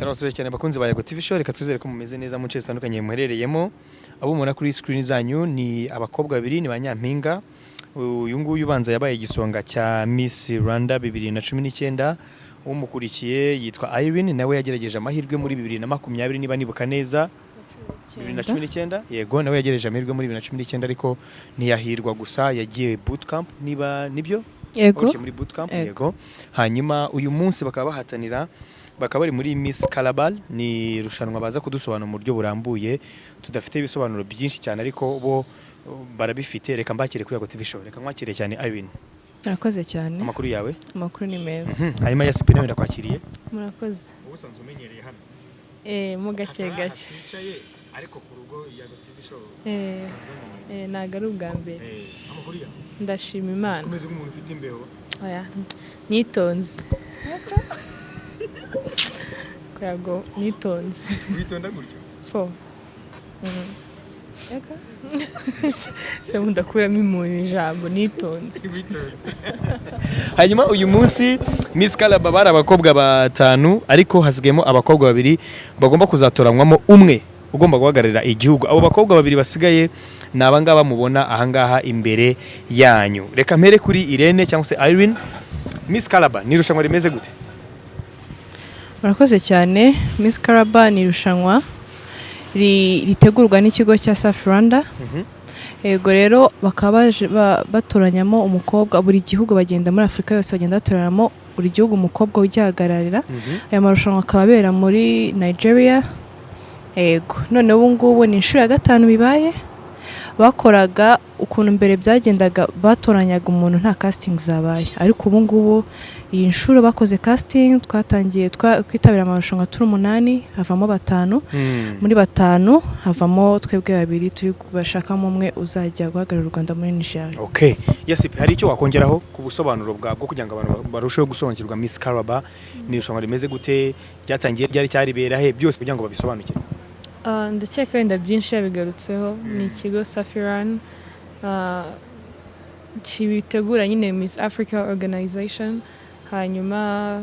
Turabasuhuje cyane, abakunzi ba Yago TV Show. Reka twizere ko mumeze neza mu nce zitandukanye muherereyemo. Abo mubona kuri screen zanyu ni abakobwa babiri, ni ba nyampinga. Uyu nguyu ubanza yabaye igisonga cya Miss Rwanda 2019. Umukurikiye yitwa Irene, nawe yagerageje amahirwe muri 2020, niba nibuka neza, 2019. Yego, nawe yagerageje amahirwe muri 2019 ariko ntiyahirwa. Gusa yagiye bootcamp, niba nibyo? Yego. Warushye muri bootcamp? Yego. Yego. Hanyuma uyu munsi bakaba bahatanira, bakaba bari muri Miss Calabar. Ni irushanwa baza kudusobanura mu buryo burambuye. Tudafite ibisobanuro byinshi cyane, ariko bo barabifite. Reka mbakire kuri Yago TV Show. Reka nkwakire cyane, Irene. Murakoze cyane. Amakuru yawe? Amakuru ni meza. Hanyuma ya Sipi nawe ndakwakiriye. Murakoze. Wowe usanzwe umenyereye hano? Mu gake gake. Twicaye, ariko ku rugo Yago TV Show usanzwe umenyereye? Ntabwo ari ubwa mbere. Amakuru yawe? Ndashima Imana. Umeze nk'umuntu ufite imbeho. Oya, nitonze kuyago, nitonze. Witonda gutyo? Fo se ndakuramo umuntu ijambo nitonze. Hanyuma uyu munsi Miss Calabar bari abakobwa batanu, ariko hasigayemo abakobwa babiri bagomba kuzatoranywamo umwe ugomba guhagararira igihugu. Abo bakobwa babiri basigaye ni abangaba mubona ahangaha imbere yanyu. Reka mpere kuri Irene cyangwa se Irene. Miss Calabar ni irushanwa rimeze gute? Murakoze cyane. Miss Calabar ni irushanwa ritegurwa n'ikigo cya Safi Rwanda. Yego, rero bakaba batoranyamo umukobwa buri gihugu. Bagenda muri Afurika yose, bagenda batoranyamo buri gihugu umukobwa ugihagararira. Aya marushanwa akaba abera muri Nigeria. Yego, none ubu ngubu ni inshuro ya gatanu bibaye. Bakoraga ukuntu mbere byagendaga, batoranyaga umuntu nta casting zabaye, ariko ubu ngubu iyi nshuro bakoze casting. Twatangiye twitabira amarushanwa turi umunani, havamo batanu. Muri batanu havamo twebwe babiri, turi bashakamo umwe uzajya guhagararira u Rwanda muri Nigeria. Okay, yes, hari icyo wakongeraho ku busobanuro bwabwo kugira ngo abantu barusheho gusobanukirwa Miss Calabar ni irushanwa rimeze gute, ryatangiye ryari, cyaribera he, byose kugira ngo babisobanukirwe? Ah, ndakeka wenda byinshi yabigarutseho. Ni ikigo Safiran kibitegura nyine, Miss Africa Organization. Hanyuma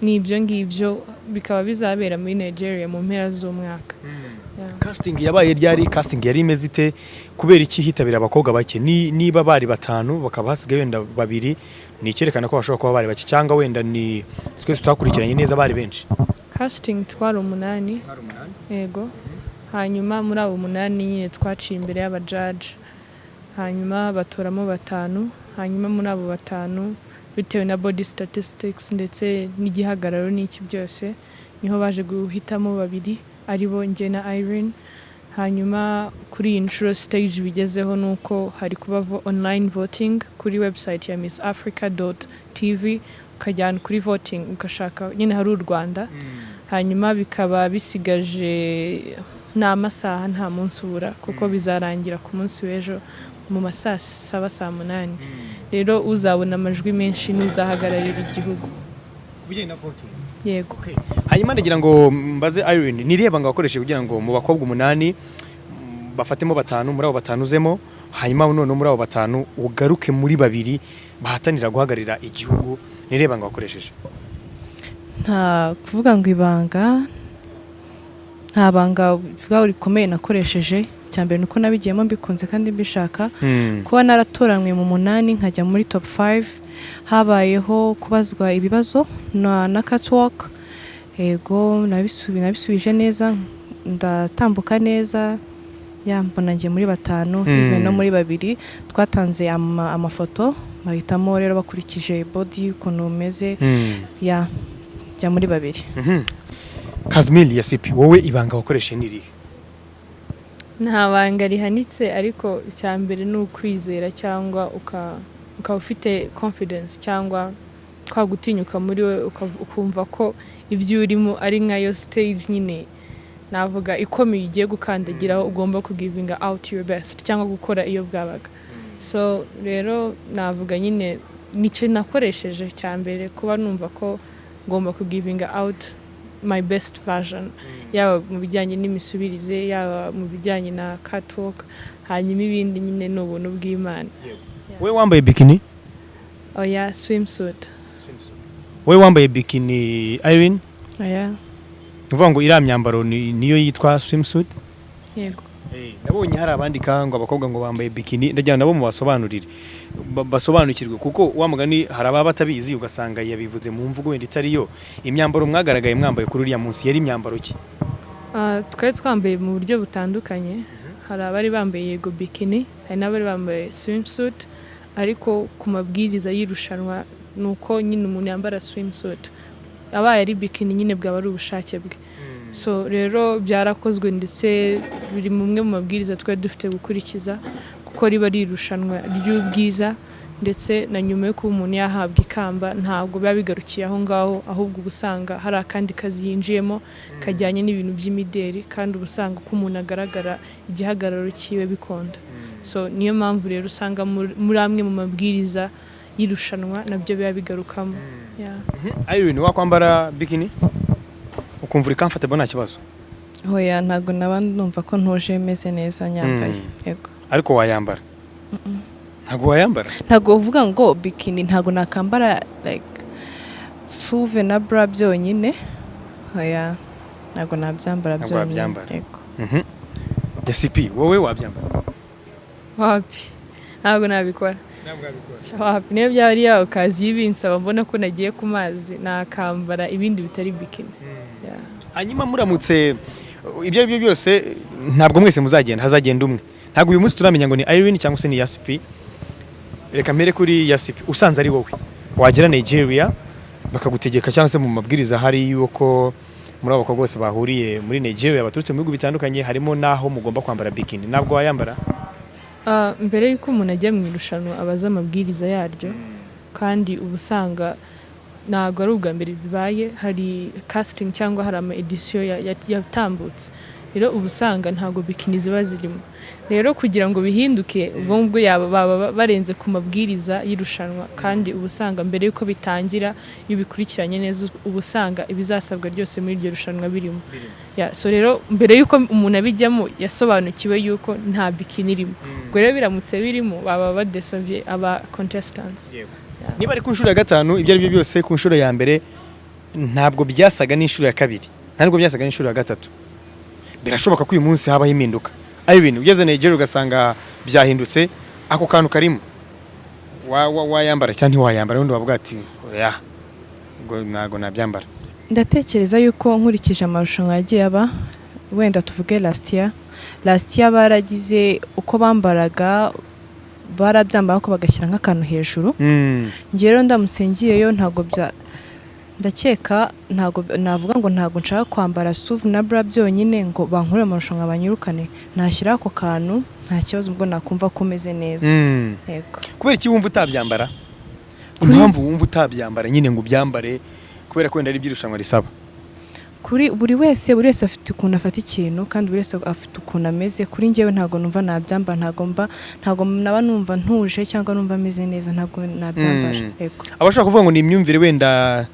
ni ibyo ngibyo, bikaba bizabera muri Nigeria mu mpera z'umwaka. Yeah. Casting yabaye ryari? Casting yari imeze ite? Kubera iki hitabira abakobwa bake? Niba bari batanu bakaba hasigaye wenda babiri, ni icyerekana ko bashobora kuba bari bake, cyangwa wenda ni twese tutakurikiranye neza, bari benshi? Casting twari umunani. Yego. Hanyuma muri abo umunani nyine twaciye imbere y'abajaji, hanyuma batoramo batanu. Hanyuma muri abo batanu, bitewe na body statistics ndetse n'igihagararo n'iki byose, niho baje guhitamo babiri, ari bo njye na Irene. Hanyuma kuri iyi nshuro stage bigezeho ni uko hari kuba online voting kuri website ya missafrica.tv, ukajyana kuri voting, ugashaka nyine hari u Rwanda. Hanyuma bikaba bisigaje ni amasaha, nta munsi ubura, kuko bizarangira ku munsi w'ejo mu ma saa saba, saa munani. Rero uzabona amajwi menshi n'uzahagararira igihugu. Ku bijyanye na voting? Yego. Okay. Hanyuma ndagira ngo mbaze Irene, ni irihe banga wakoresheje kugira ngo mu bakobwa umunani bafatemo batanu, muri abo batanu uzemo, hanyuma noneho muri abo batanu ugaruke muri babiri bahatanira guhagararira igihugu? Ni irihe banga wakoresheje? Nta kuvuga ngo ibanga, nta banga uvuga rikomeye nakoresheje. Icya mbere ni uko nabigiyemo mbikunze kandi mbishaka. Kuba naratoranywe mu munani nkajya muri top 5, habayeho kubazwa ibibazo na catwalk. Yego, nabisubije neza, ndatambuka neza, ya mbona njye muri batanu. Even no muri babiri twatanze amafoto, bahitamo rero bakurikije body ukuntu umeze. Ya, njya muri babiri. Kazmil Yasipi, wowe ibanga wakoresheje ni irihe? Nta banga rihanitse, ariko icya mbere ni ukwizera, cyangwa ukaba ufite confidence, cyangwa kwa gutinyuka muri we, ukumva ko ibyo urimo ari nkayo stage nyine navuga ikomeye ugiye gukandagiraho, ugomba kugivinga out your best cyangwa gukora iyo bwabaga. So rero navuga nyine nicyo nakoresheje cya mbere, kuba numva ko ngomba kugivinga out my best version, yaba mu bijyanye n'imisubirize, yaba mu bijyanye na catwalk. Hanyuma ibindi nyine ni ubuntu bw'Imana. Wowe wambaye bikini? Oya, swimsuit. Wowe wambaye bikini, Irene? Oya. Ukuvuga ngo iriya myambaro niyo yitwa swimsuit? Yego. Nabonye hari abandika ngo abakobwa ngo bambaye bikini. Ndagira nabo mubasobanurire, basobanukirwe, kuko wa mugani hari ababa batabizi, ugasanga yabivuze mu mvugo wenda itari yo. Imyambaro mwagaragaye mwambaye kuri uriya munsi yari imyambaro ki? Ah, twari twambaye mu buryo butandukanye. Hari abari bambaye, yego, bikini, hari n'abari bambaye swimsuit, ariko ku mabwiriza y'irushanwa ni uko nyine umuntu yambara swimsuit. Abaye ari bikini nyine bwaba ari ubushake bwe. So rero byarakozwe, ndetse biri mu mwe mu mabwiriza twari dufite gukurikiza, kuko riba ari irushanwa ry'ubwiza. Ndetse na nyuma yo kuba umuntu yahabwa ikamba, ntabwo biba bigarukiye aho ngaho, ahubwo uba usanga hari akandi kazi yinjiyemo kajyanye n'ibintu by'imideri, kandi uba usanga uko umuntu agaragara, igihagararo cyiwe bikonda. So niyo mpamvu rero usanga muri amwe mu mabwiriza y'irushanwa nabyo biba bigarukamo. Yeah. Irene, wakwambara bikini ukumva uri comfortable, nta kibazo? Hoya, ntabwo naba numva ko ntuje, meze neza nyambaye. Yego. Ariko wayambara? Ntabwo wayambara? Ntabwo uvuga ngo bikini, ntabwo nakambara like suve na bra byonyine. Hoya, ntabwo nabyambara Ntabwo byonyine. wabyambara. Yego. Yasipi, wowe wabyambara? Wapi, ntabwo nabikora. Ntabwo wabikora. Wapi, niyo byaba ari ya occasion ibinsaba, mbona ko nagiye ku mazi, nakambara ibindi bitari bikini. Yeah. Hanyuma muramutse, ibyo ari byo byose ntabwo mwese muzagenda, hazagenda umwe. Ntabwo uyu munsi turamenya ngo ni Irene cyangwa se ni Yasipi. Reka mpere kuri Yasipi. Usanze ari wowe wagera Nigeria bakagutegeka, cyangwa se mu mabwiriza hari yuko muri abo bakobwa bose bahuriye muri Nigeria baturutse mu bihugu bitandukanye, harimo n'aho mugomba kwambara bikini, ntabwo wayambara? Ah, mbere y'uko umuntu ajya mu irushanwa abaza amabwiriza yaryo, kandi uba usanga ntabwo ari ubwa mbere bibaye. Hari casting cyangwa hari ama edition yatambutse. Rero uba usanga ntabwo bikini ziba zirimo. Rero kugira ngo bihinduke, ubwo ngubwo yaba baba barenze ku mabwiriza y'irushanwa. Kandi uba usanga mbere y'uko bitangira, iyo ubikurikiranye neza, uba usanga ibizasabwa byose muri iryo rushanwa birimo. Yeah, so rero mbere y'uko umuntu abijyamo yasobanukiwe yuko nta bikini irimo. Ubwo rero biramutse birimo, baba badesovye aba contestants. Niba ari ku nshuro ya gatanu, ibyo ari byo byose ku nshuro ya mbere ntabwo byasaga n'inshuro ya kabiri, ntabwo byasaga n'inshuro ya gatatu. Birashoboka ko uyu munsi habaho impinduka. Irene, ugeze Nigeria ugasanga byahindutse, ako kantu karimo, wayambara cyangwa ntiwayambara? Ubundi wavuga ati oya, ubwo ntabwo nabyambara. Ndatekereza yuko nkurikije amarushanwa yagiye aba, wenda tuvuge last year, last year baragize uko bambaraga, barabyambara ariko bagashyira nk'akantu hejuru. Njye rero ndamutse ngiyeyo, ntabwo bya ndakeka ntabwo navuga ngo ntabwo nshaka kwambara suve na bra byonyine ngo bankurire amarushanwa banyirukane. Nashyiraho ako kantu, nta kibazo, ubwo nakumva ko umeze neza. Yego. Kubera iki wumva utabyambara? Impamvu wumva utabyambara nyine ngo ubyambare, kubera ko wenda ari iby'irushanwa risaba? Kuri buri wese afite ukuntu afata ikintu, kandi buri wese afite ukuntu ameze. Kuri njyewe ntabwo numva nabyambara, ntabwo naba numva ntuje cyangwa numva ameze neza, ntabwo nabyambara. Yego. Abashobora kuvuga ngo ni imyumvire wenda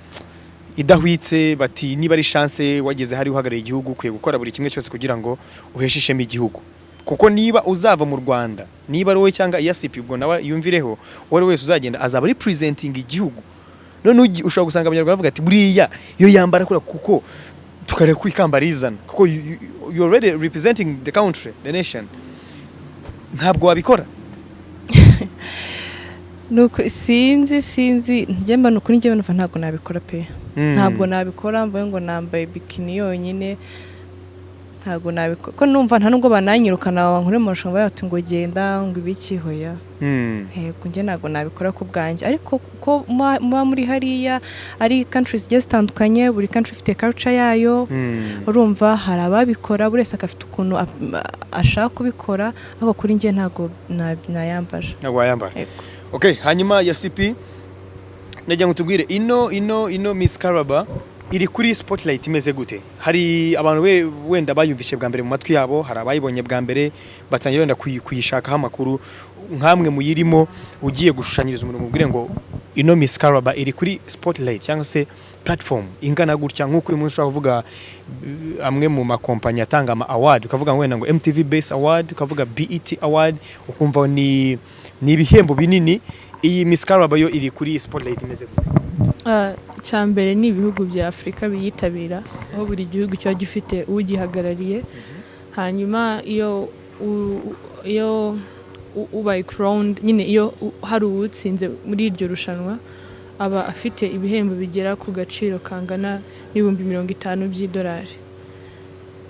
idahwitse, bati niba ari chance wageze hari uhagarariye igihugu, ukwiye gukora buri kimwe cyose kugira ngo uheshe ishema igihugu, kuko niba uzava mu Rwanda, niba ari wowe cyangwa iyasipi, ubwo nawe yumvireho, uwo ari wese uzagenda azaba ari presenting igihugu. None ushobora gusanga Abanyarwanda bavuga ati buriya iyo yambara kuriya, kuko tukareba ko ikamba rizana, kuko you already representing the country, the nation. Ntabwo wabikora? Nuko sinzi, njye mba nukuri, njye numva ntabwo nabikora pe. Ntabwo nabikora mvuge ngo nambaye bikini yonyine, ntabwo nabikora, ko numva nta nubwo bananyirukana bankure mu marushanwa bati ngo genda, ngo ibiki, hoya. Yego, njye ntabwo nabikora ku bwanjye, ariko ko muba muri hariya ari countries zigiye zitandukanye, buri country ifite culture yayo. Urumva hari ababikora, buri wese agafite ukuntu ashaka kubikora, ariko kuri njye ntabwo nayambara. Ntabwo wayambara? Yego. Okay, hanyuma ya CP, nagira ngo tubwire ino Miss Karaba iri kuri spotlight imeze gute? Hari abantu wenda bayumvishe bwa mbere mu matwi yabo, hari abayibonye bwa mbere batangira wenda kuyishakaho amakuru. Nkamwe muyirimo, ugiye gushushanyiriza umuntu mubwire ngo ino Miss Karaba iri kuri spotlight cyangwa se platform ingana gutya, nk'uko uyu munsi ushobora kuvuga amwe mu makompanyi atanga ama award, ukavuga ngo wenda ngo MTV Base Award, ukavuga BET Award, ukumva ni ibihembo binini. Iyi Miss Karaba yo iri kuri spotlight imeze gute? Ah, icya mbere ni ibihugu bya Afurika biyitabira. Aho buri gihugu kiba gifite ugihagarariye. Hanyuma iyo ubaye crowned nyine, iyo hari uwutsinze muri iryo rushanwa, aba afite ibihembo bigera ku gaciro kangana n'50,000 by'idolari.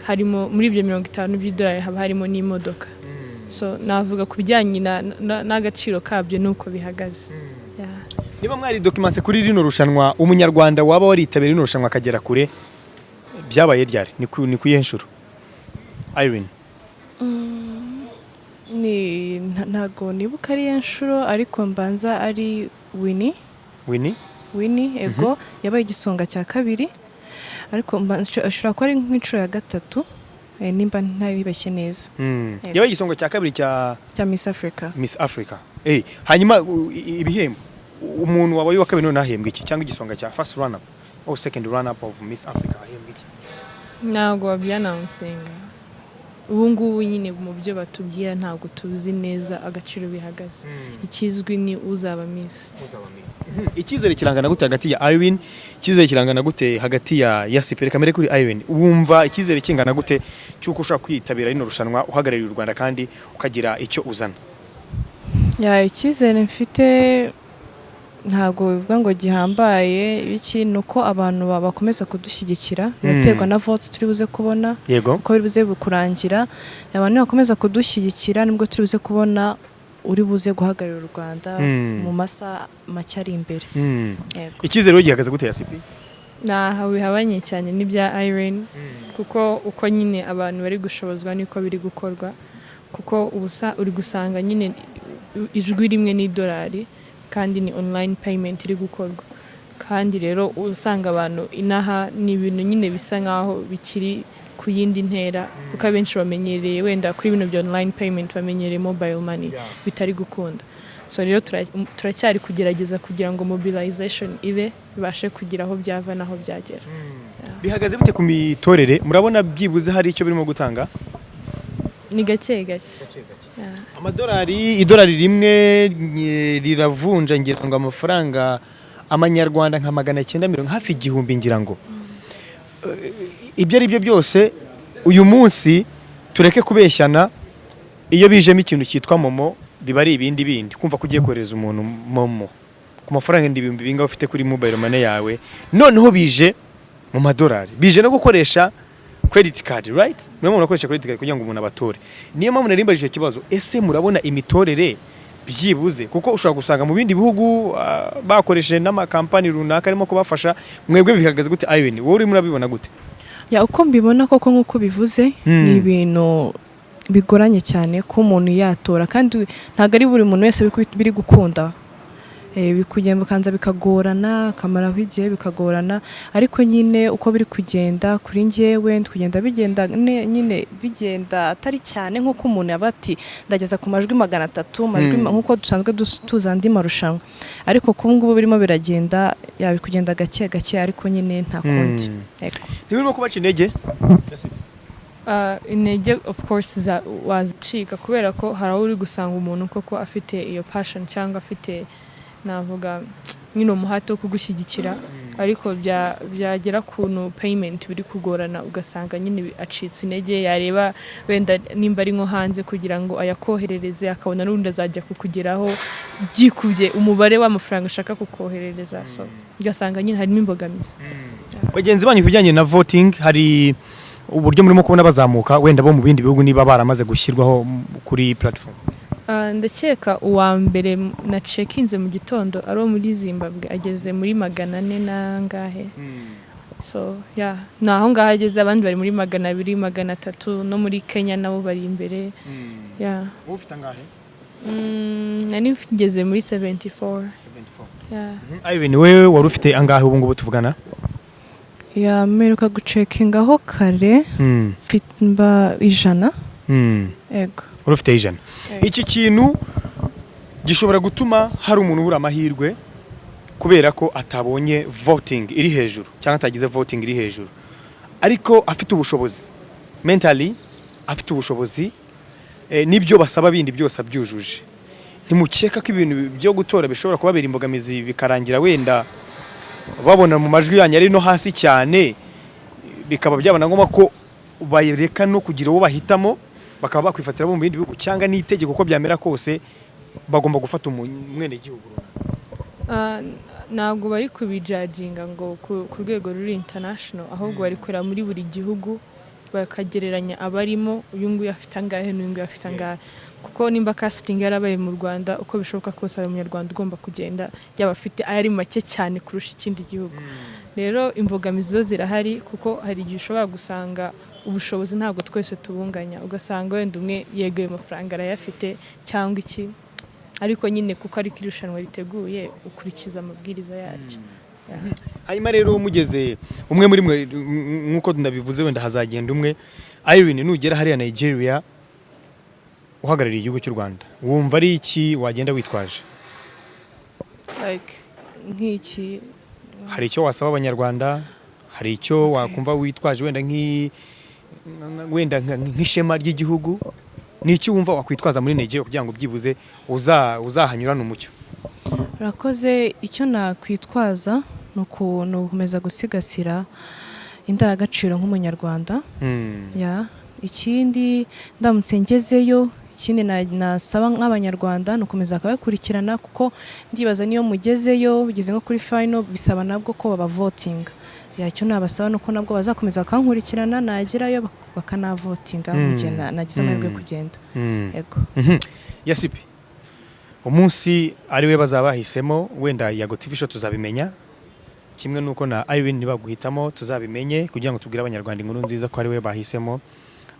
Harimo, muri ibyo 50 by'idolari haba harimo n'imodoka. So navuga ku bijyanye n'agaciro kabyo n'uko bihagaze. Yeah. Niba mwari documenté kuri rino rushanwa, umunyarwanda waba waritabiriye rino rushanwa akagera kure byabaye ryari? Ni ku iyihe nshuro, Irene? Ni ntago nibuka ari iyo nshuro, ariko mbanza ari Winnie. Winnie. Winnie, ego, yabaye igisonga cya kabiri, ariko ashobora kuba ari nk'inshuro ya gatatu, nimba ntabibeshye neza. Yego. Yabaye igisonga cya kabiri cya cya Miss Africa. Miss Africa. Hanyuma ibihembo, umuntu wabaye uwa kabiri none ahembwa iki? Cyangwa igisonga cya first runner up or second runner up of Miss Africa ahembwa iki? Ntabwo babyannouncinga ubu ngubu nyine. Mu byo batubwira, ntabwo tuzi neza agaciro bihagaze. Ikizwi ni uzaba Miss. Icyizere kirangana gute hagati ya Irene? Icyizere kirangana gute hagati ya Yasipi? Reka mbere kuri Irene. Wumva icyizere kingana gute cy'uko ushobora kwitabira rino rushanwa uhagarariye u Rwanda kandi ukagira icyo uzana? Yeah, icyizere mfite ntabwo bivuga ngo gihambaye. Iki ni uko abantu bakomeza kudushyigikira, biraterwa na votes turi buze kubona, uko biri buze kurangira. Abantu nibakomeza kudushyigikira, nibwo turi buze kubona uri buze guhagararira u Rwanda mu masaha make ari imbere. Yego. Icyizere rero gihagaze gute, Yasipi? Ntaho bihabanye cyane n'ibya Irene, kuko uko nyine abantu bari gushobozwa niko biri gukorwa, kuko ubusa uri gusanga nyine ijwi rimwe n'idolari, kandi ni online payment iri gukorwa. Kandi rero usanga abantu inaha ni ibintu nyine bisa nkaho bikiri ku yindi ntera, kuko abenshi bamenyereye wenda kuri bino bya online payment, bamenyereye mobile money, bitari gukunda. So rero turacyari kugerageza kugira ngo mobilization ibe, bibashe kugira aho byava n'aho byagera. Bihagaze bite ku mitorere? Murabona byibuze hari icyo birimo gutanga? Ni gake gake. Yeah. Amadolari, idolari rimwe riravunja ngira ngo amafaranga amanyarwanda nka 950, hafi 1000 ngira ngo. Ibyo ari byo byose, uyu munsi tureke kubeshyana, iyo bijemo ikintu cyitwa MoMo biba ari ibindi bindi. Kumva ko ugiye kohereza umuntu MoMo ku mafaranga ibihumbi bingahe ufite kuri mobile money yawe, noneho bije mu madolari, bije no gukoresha credit card, right? Murimo murakoresha credit card kugira ngo umuntu abatore. Niyo mpamvu nari mbajije icyo kibazo: ese murabona imitorere byibuze? Kuko ushobora gusanga mu bindi bihugu bakoresheje n'amakampani runaka arimo kubafasha. Mwebwe bihagaze gute? Irene, wowe urimo urabibona gute? Yeah, uko mbibona koko, nk'uko bivuze, ni ibintu bigoranye cyane ko umuntu yatora, kandi ntabwo ari buri muntu wese biri gukunda. Bikugenda bikanza bikagorana, akamaraho igihe bikagorana. Ariko nyine uko biri kugenda kuri njyewe, kugenda bigenda nyine bigenda atari cyane nk'uko umuntu yaba ati ndageza ku majwi 300 majwi, nk'uko dusanzwe tuzi andi marushanwa. Ariko kubu ngubu birimo biragenda, yaba kugenda gake gake, ariko nyine nta kundi. Yego. Ntibirimo kubaca intege? Intege of course wazicika, kubera ko hari aho uri gusanga umuntu koko afite iyo passion, cyangwa afite, navuga nyine, umuhate wo kugushyigikira, ariko byagera kuntu payment biri kugorana, ugasanga nyine acitse intege. Yareba wenda nimba ari nko hanze kugira ngo ayakoherereze, akabona n'ubundi azajya kukugeraho byikubye umubare w'amafaranga ashaka kukoherereza. So ugasanga nyine harimo imbogamizi. Bagenzi banyu, ku bijyanye na voting, hari uburyo murimo kubona bazamuka wenda bo mu bindi bihugu, niba baramaze gushyirwaho kuri platform? Ndakeka uwa mbere na checkinze mu gitondo ari uwo muri Zimbabwe, ageze muri 400 n'angahe. So yeah, ni aho ngaho ageze. Abandi bari muri 200, 300, no muri Kenya nabo bari imbere, yeah. Wowe ufite angahe? Nari ngeze muri 74, yeah. Irene, wewe wari ufite angahe ubu ngubu tuvugana? Yeah, mperuka gucheckingaho kare, mfite mba 100. Ego. Wari ufite 100? Ego. Iki kintu gishobora gutuma hari umuntu ubura amahirwe kubera ko atabonye voting iri hejuru, cyangwa atagize voting iri hejuru, ariko afite ubushobozi mentally, afite ubushobozi, n'ibyo basaba bindi byose abyujuje. Ntimukeka ko ibintu byo gutora bishobora kubabera imbogamizi, bikarangira wenda babona mu majwi yanyu ari no hasi cyane, Bikaba byaba na ngombwa ko bareka no kugira uwo bahitamo, bakaba bakwifatira bo mu bindi bihugu, cyangwa n'itegeko uko byamera kose bagomba gufata umwenegihugu runaka? Ah, ntabwo bari kubijudginga ngo ku rwego ruri international, ahubwo bari kureba muri buri gihugu, bakagereranya abarimo, uyu nguyu afite angahe n'uyu nguyu afite angahe, kuko nimba casting yarabaye mu Rwanda, uko bishoboka kose hari Umunyarwanda ugomba kugenda, yaba afite ayari make cyane kurusha ikindi gihugu. Rero imbogamizi zo zirahari, kuko hari igihe ushobora gusanga ubushobozi ntabwo twese tubunganya, ugasanga wenda umwe yego ayo mafaranga arayafite cyangwa iki, ariko nyine kuko ariko irushanwa riteguye, ukurikiza amabwiriza yaryo. Hanyuma rero mugeze umwe muri mwe, nk'uko ndabivuze, wenda hazagenda umwe. Irene, nugera hariya Nigeria uhagarariye igihugu cy'u Rwanda, wumva ari iki wagenda witwaje? Like nk'iki? Hari icyo wasaba Abanyarwanda? Hari icyo wakumva witwaje wenda nk'ishema ry'igihugu? Ni iki wumva wakwitwaza muri Nigeria kugira ngo byibuze uzahanyurane umucyo? Urakoze. Icyo nakwitwaza ni ugukomeza gusigasira indangagaciro nk'Umunyarwanda. Ya, ikindi ndamutse ngezeyo, ikindi nasaba nk'Abanyarwanda ni ugukomeza bakabakurikirana, kuko ndibaza niyo mugezeyo, ugeze nko kuri final, bisaba nabwo ko babavotinga. Ya, icyo nabasaba ni uko nabwo bazakomeza bakankurikirana, nagerayo bakanavotinga mu gihe nagize amahirwe yo kugenda. Yego. Yasipi, umunsi ari we bazaba bahisemo, wenda Yago TV Show tuzabimenya kimwe nuko na Irene nibaguhitamo tuzabimenye, kugira ngo tubwire Abanyarwanda inkuru nziza ko ari we bahisemo.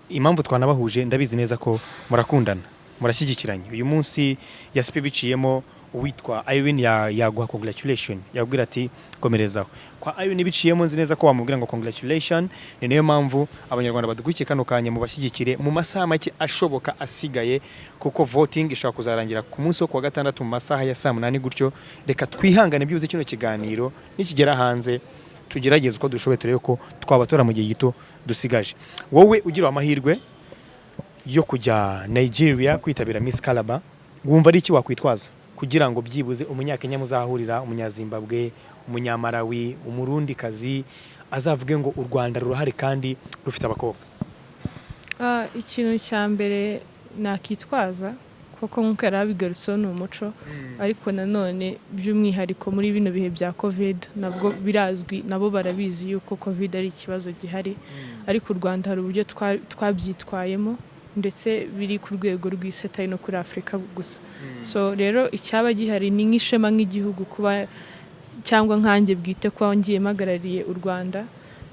Impamvu twanabahuje, ndabizi neza ko murakundana, murashyigikiranye. Uyu munsi Yasipi biciyemo uwitwa Irene yaguha congratulation, yabwira ati komerezaho. Kwa Irene biciyemo, nzi neza ko wamubwira ngo congratulation. Ni nayo mpamvu Abanyarwanda badukurikiye kano kanya, mubashyigikire mu masaha make ashoboka asigaye, kuko voting ishobora kuzarangira ku munsi wo kuwa gatandatu mu masaha ya saa 8 gutyo. Reka twihangane, byibuze kino kiganiro nikigera hanze tugerageze uko dushoboye turebe ko twabatora mu gihe gito dusigaje. Wowe ugira amahirwe yo kujya Nigeria kwitabira Miss Calabar, wumva ari iki wakwitwaza kugira ngo byibuze Umunyakenya muzahurira, Umunyazimbabwe, Umunyamarawi, Umurundikazi azavuge ngo u Rwanda rurahari kandi rufite abakobwa? Ah, ikintu cya mbere nakitwaza, kuko nk'uko yari abigarutseho, ni umuco, ariko nanone by'umwihariko muri bino bihe bya Covid, nabwo birazwi, nabo barabizi yuko Covid ari ikibazo gihari, ariko u Rwanda hari uburyo twabyitwayemo, ndetse biri ku rwego rw'isi, atari no kuri Afurika gusa. So rero icyaba gihari ni nk'ishema nk'igihugu kuba, cyangwa nkanjye bwite kuba ngiye mpagarariye u Rwanda,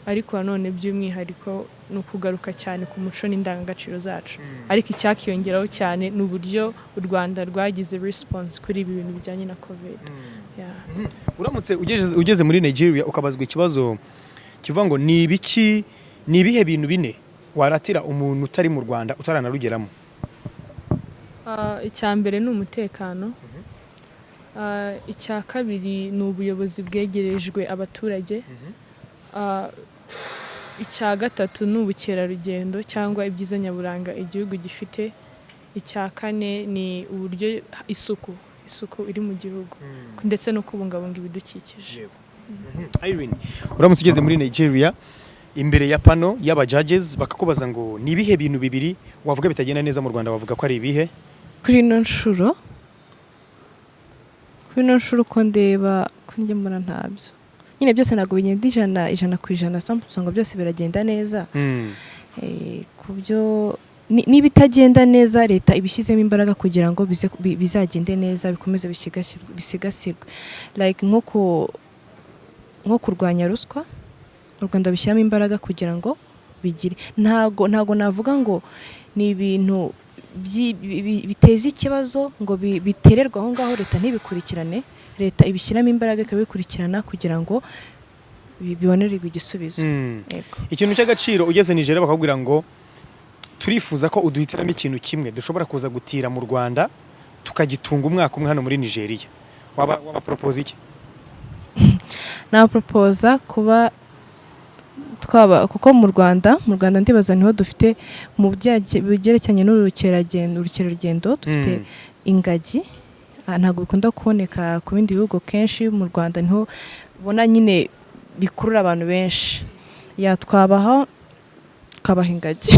ariko nanone by'umwihariko ni ukugaruka cyane ku muco n'indangagaciro zacu. Ariko icyakiyongeraho cyane ni uburyo u Rwanda rwagize response kuri ibi bintu bijyanye na Covid. Yeah. Uramutse ugeze muri Nigeria ukabazwa ikibazo kivuga ngo ni ibiki, ni ibihe bintu bine waratira umuntu utari mu Rwanda, utaranarugeramo? Ah, icya mbere ni umutekano. Ah, icya kabiri ni ubuyobozi bwegerejwe abaturage. Ah, icya gatatu ni ubukerarugendo cyangwa ibyiza nyaburanga igihugu gifite. Icya kane ni uburyo isuku iri mu gihugu, ndetse no kubungabunga ibidukikije. Irene, uramutse ugeze muri Nigeria imbere ya panel y'aba judges, bakakubaza ngo ni ibihe bintu bibiri wavuga bitagenda neza mu Rwanda, wavuga ko ari ibihe? Kuri ino nshuro uko ndeba, ko njye mbona ntabyo nyine, byose ntabwo bigenda 100% usanga byose biragenda neza. Ku byo niba itagenda neza, leta ibishyizemo imbaraga kugira ngo bizagende neza, bikomeze bisigasirwe, like nko kurwanya ruswa, u Rwanda bishyiramo imbaraga kugira ngo bigire. Ntago navuga ngo ni ibintu biteza ikibazo ngo bitererwe aho ngaho, leta ntibikurikirane. Leta ibishyiramo imbaraga, ikabikurikirana kugira ngo bibonererwe igisubizo. Yego. Ikintu cy'agaciro, ugeze Nigeria bakakubwira ngo turifuza ko uduhitiramo ikintu kimwe dushobora kuza gutira mu Rwanda tukagitunga umwaka umwe hano muri Nigeria, waba propose iki? Naporopoza kuba twaba, kuko mu Rwanda ndibaza niho dufite mu byerekeranye n'urukerarugendo, dufite ingagi. Ah, ntabwo bikunda kuboneka ku bindi bihugu kenshi. Mu Rwanda niho ubona nyine bikurura abantu benshi. Ya, twabaha, tukabaha ingagi.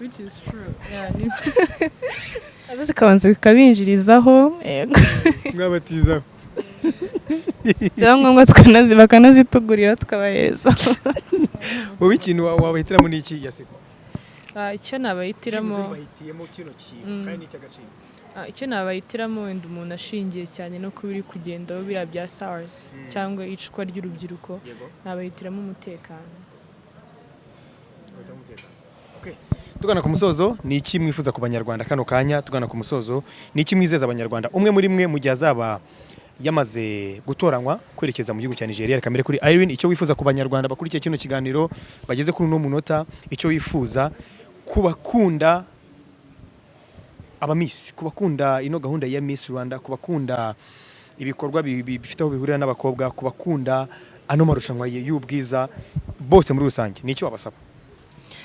Which is true. Yeah, Nazo zikabanza zikabinjirizaho, yego. Mwabatizaho. Byaba ngombwa bakanazitugurira, tukabaheza. Wowe ikintu wabahitiramo ni iki, Yasipi? Ah, icyo nabahitiramo Bahitiyemo kino kintu kandi ni icy'agaciro. Ah, icyo nabahitiramo, wenda umuntu ashingiye cyane no kuba iri kugendaho biriya bya SARS cyangwa icwa ry'urubyiruko, nabahitiramo umutekano. Okay. Tugana ku musozo, ni iki mwifuza ku Banyarwanda kano kanya? Tugana ku musozo, ni iki mwizeza Abanyarwanda, umwe muri mwe, mu gihe azaba yamaze gutoranywa kwerekeza mu gihugu cya Nigeria? Reka mbere kuri Irene, icyo wifuza ku Banyarwanda bakurikiye kino kiganiro bageze kuri uno munota, icyo wifuza ku bakunda aba Miss, ku bakunda ino gahunda ya Miss Rwanda, ku bakunda ibikorwa bifite aho bihurira n'abakobwa, ku bakunda ano marushanwa y'ubwiza bose muri rusange, ni icyo wabasaba?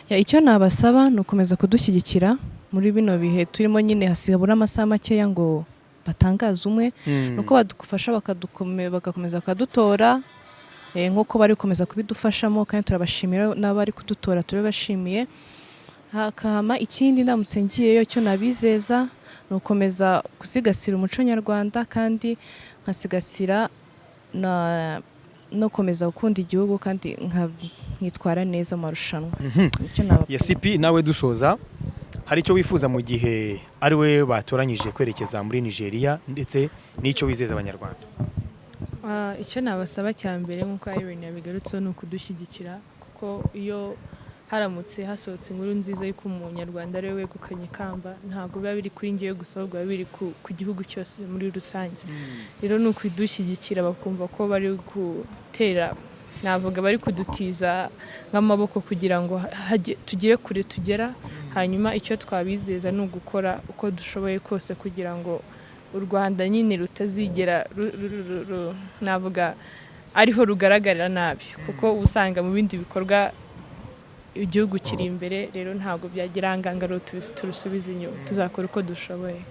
Ya, icyo nabasaba ni ukomeza kudushyigikira muri bino bihe turimo nyine, hasibura amasaha makeya ngo batangaze umwe, nuko badufasha bagakomeza bakadutora, nk'uko bari gukomeza kubidufashamo, kandi turabashimira n'abari kudutora, turabashimiye. Hakahama ikindi, ndamutse ngiyeyo, icyo nabizeza ni ugukomeza gusigasira umuco nyarwanda, kandi nkasigasira no gukomeza gukunda igihugu, kandi nkitwara neza mu marushanwa. Nicyo nababwira. Yasipi, nawe dusoza, hari icyo wifuza mu gihe ari we batoranyije kwerekeza muri Nigeria, ndetse n'icyo wizeza Abanyarwanda? Ah, icyo nabasaba cya mbere, nk'uko Irene yabigarutseho, ni ukudushyigikira, kuko iyo haramutse hasohotse inkuru nziza y'uko Umunyarwanda ari we wegukanye ikamba, ntabwo biba biri kuri ngewe gusa, ahubwo biba biri ku gihugu cyose muri rusange. Rero ni ukudushyigikira, bakumva ko bari gutera, navuga bari kudutiza nk'amaboko kugira ngo tugere kure tugera. Hanyuma icyo twabizeza ni ugukora uko dushoboye kose kugira ngo u Rwanda nyine rutazigera navuga ariho rugaragarira nabi, kuko uba usanga mu bindi bikorwa igihugu kiri imbere. Rero ntabwo byagira ahangaha ngo turusubize inyuma, tuzakora uko dushoboye.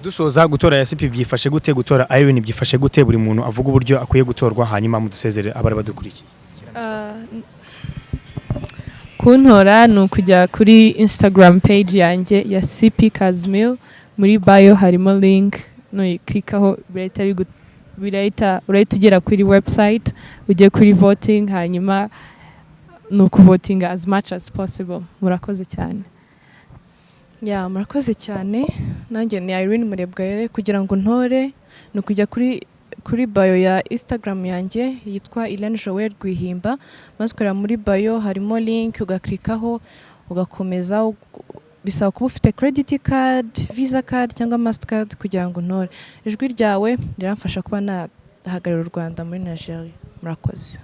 Dusoza, gutora Yasipi byifashe gute? Gutora Irene byifashe gute? Buri muntu avuga uburyo akwiye gutorwa, hanyuma mudusezere abari badukurikiye. Ah, kuntora ni ukujya kuri Instagram page yanjye ya CP Kazmil, muri bio harimo link, nuyikikaho birahita urahita ugera kuri website, ujye kuri voting, hanyuma ni ukuvotinga as much as possible. Murakoze cyane. Ya, murakoze cyane. Nanjye ni Irene Murebwayire. Kugira ngo ntore ni ukujya kuri bio ya Instagram yanjye yitwa Irene Joel Rwihimba, maze ukareba muri bio harimo link, ugakirikaho ugakomeza. Bisaba kuba ufite credit card, Visa card cyangwa Mastercard kugira ngo untore. Ijwi ryawe riramfasha kuba nahagararira u Rwanda muri Nigeria. Murakoze.